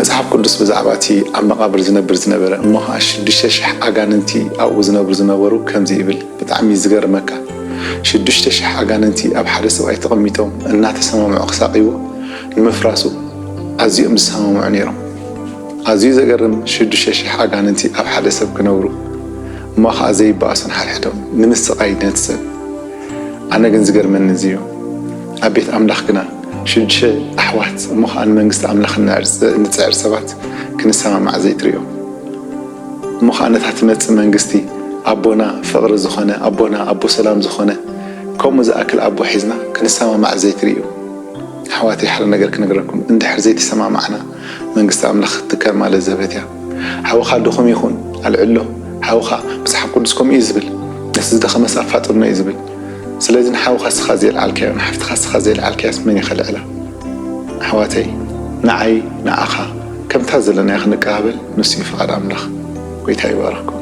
መጽሓፍ ቅዱስ ብዛዕባ እቲ ኣብ መቓብር ዝነብር ዝነበረ እሞ ኸዓ ሽዱሽተ ሽሕ ኣጋንንቲ ኣብኡ ዝነብሩ ዝነበሩ ከምዚ ይብል። ብጣዕሚ እዩ ዝገርመካ። ሽዱሽተ ሽሕ ኣጋንንቲ ኣብ ሓደ ሰብኣይ ተቐሚጦም እናተሰማምዑ ክሳቕይዎ ንምፍራሱ ኣዝዮም ዝሰማምዑ ነይሮም። ኣዝዩ ዘገርም፣ ሽዱሽተ ሽሕ ኣጋንንቲ ኣብ ሓደ ሰብ ክነብሩ እሞ ኸዓ ዘይበኣሱን ሓድሕዶም ንምስቓይ ነቲ ሰብ። ኣነ ግን ዝገርመኒ እዚ እዩ። ኣብ ቤት ኣምላኽ ግና ሽዱሽተ ኣሕዋት እሞ ኸዓ ንመንግስቲ ኣምላኽ እንጽዕር ሰባት ክንሰማማዕ ዘይትርእዮም። እሞ ኸዓ ነታ ትመጽእ መንግስቲ ኣቦና ፍቕሪ ዝኾነ፣ ኣቦና ኣቦ ሰላም ዝኾነ፣ ከምኡ ዝኣክል ኣቦ ሒዝና ክንሰማማዕ ዘይትርእዩ። ኣሕዋተይ፣ ሓደ ነገር ክነግረኩም፣ እንድሕር ዘይተሰማማዕና መንግስቲ ኣምላኽ ክትከር ማለት ዘበት እያ። ሓውኻ ድኹም ይኹን ኣልዕሎ፣ ሓውኻ መጽሓፍ ቅዱስ ከምኡ እዩ ዝብል፣ ነቲ ዝደኸመስ ኣፋጥኖ እዩ ዝብል። ስለዚ ንሓውኻ ስኻ ዘየልዓልካዮ፣ ንሓፍትኻ ስኻ ዘየልዓልካያስ መን እዩ ከልዕላ? ኣሕዋተይ፣ ንዓይ ንዓኻ ከምታ ዘለናዮ ክንቀባበል ንሱ እዩ ፍቓድ ኣምላኽ። ጎይታ ይባርኽኩም።